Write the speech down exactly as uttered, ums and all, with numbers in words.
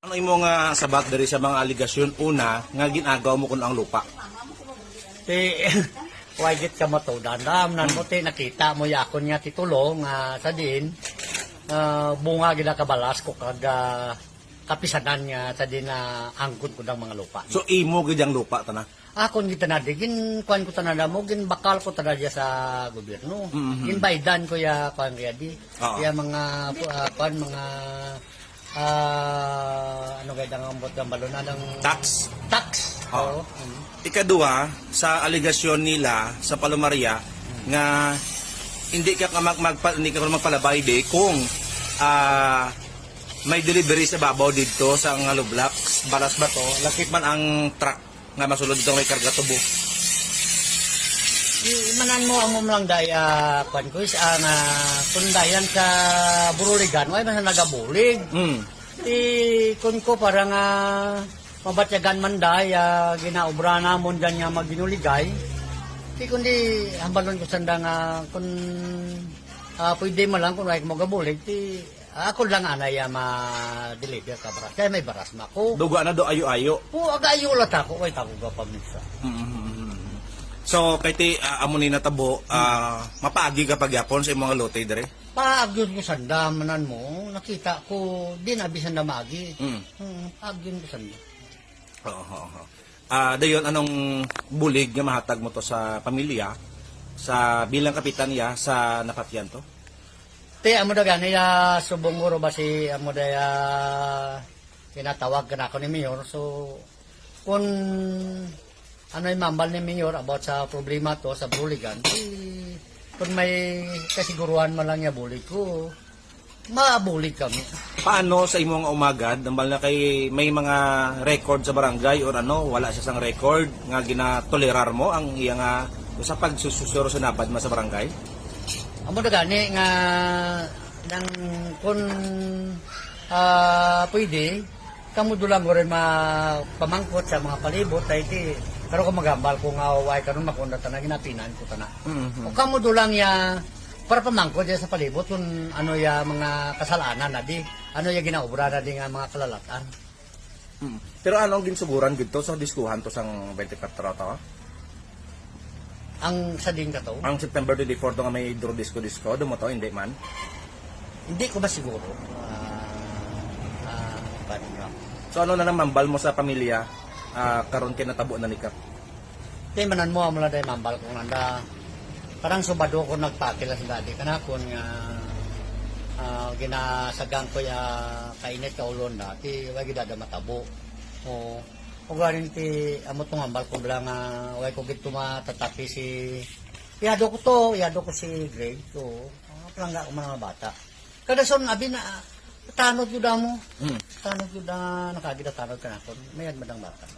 Ano imo nga sabat diri sa mga alegasyon? Una, nga gin-agaw mo kuno ang lupa. Ti, why gid ka matudan? Damnan mo, ti, nakita mo ya akon nga titulo nga sa diin, ah, bunga gid ang kabalas ko kag, ah, kapisanan nga sa diin na angkon ko ang mga lupa. So, imo gid ang lupa, tana? Akon gid tana di, gin-, kuan ko tana mo, ginbakal ko tana diya sa gobyerno. Mhm. Ginbaydan ko ya, kuan kaya di. Oo. Ya mga, ah, kuan, mga, ah, ano kaya ang ambot ng balon? Anong Tax? Tax. Oo. Oo. Mm. Ikaduha, sa alegasyon nila sa Palomaria nga hindi ka mag-, magpa-, hindi ka magpalabay di kung, ah, may delivery sa babaw didto sa Ngalublak, Balas Bato, lakip man ang truck nga masulod didto may karga tubo. Di, manan mo, amo lang daya, kwan ko, is, ang, ah, kung dayan sa Buruligan, way man sa nagabulig. Mm. Di, kun ko, para nga mabatyagan man daya, ginaobra namon dyan nga maginuligay. Di, kundi, hambalon ko sanda nga, kung, ah, pwede man lang, kung way ko magabulig, di, ako lang anay, ah, ma-deliver ka baras. Kaya may baras ma ko. Duga na do ayo-ayo. Oo, aga-ayo lang tako, way tako ga pamisa. Mm-hmm. So, kay ti, ah, amo ni natabo, ah, mapaagi ka pagyapon sa imong lote dire? Paagyon ko sanda, manan mo, nakita ko, di na bisan na maagi. Mm. Mm, paagyon ko sanda. Oo, oo, oo. Ah, dayon, anong bulig nga mahatag mo to sa pamilya, sa bilang kapitan ya sa napatyan to? Ti, amo da gani, ah, subong guro ba si, amo da, ah, kinatawag ka na ako ni Mayor. So, kung ano yung mambal ni Mayor about sa problema to, sa Buruligan, ti, kung may kasiguruhan man lang niya bulig ko, mabulig kami. Paano sa imo nga umagad, nambal na kay may mga record sa barangay or ano, wala siya sang record nga ginatolerar mo ang iya nga usa pagsususuro sa nabad man sa barangay? Amo na gani nga nang kun, ah, pwede, kamo do lang rin mapamangkot sa mga palibot, ay ti, pero kung magambal ko nga way karon makunda tanan, ginapinan ko tana. Mhm. O kamo do lang ya, para pamangkot ya sa palibot kung ano ya mga kasalanan na di, ano ya ginaobra na di nga mga kalalatan. Mm. Pero anong ginsuguran gid to sa diskuhan to sang twenty-four to? Ang sa din ka to? Ang September twenty-four to nga may duro disco-disco, do mo to, hindi man? Hindi ko ba siguro? Ah, ah, bad nga. So, ano na nang mambal mo sa pamilya, ah, karon kay natabo na ni Kap? Ti manan mo, amo lang day mambal ko nga nanda. Parang subado ko nagpakila sa dati kanakon nga, ah, ginasagang ko ya kainit ka ulon dati, way gid ada matabo. O, o ganin ti, amo tong hambal ko bala nga, way ko gid tumatatapi si, iyado ko to, iyado ko si Greg, to. Ah, palangga ko man ang bata. Kada son, abi na, tanod yun mo. Hmm. Tanod yun na, nakagida tanod kanakon. Mayad madang bata.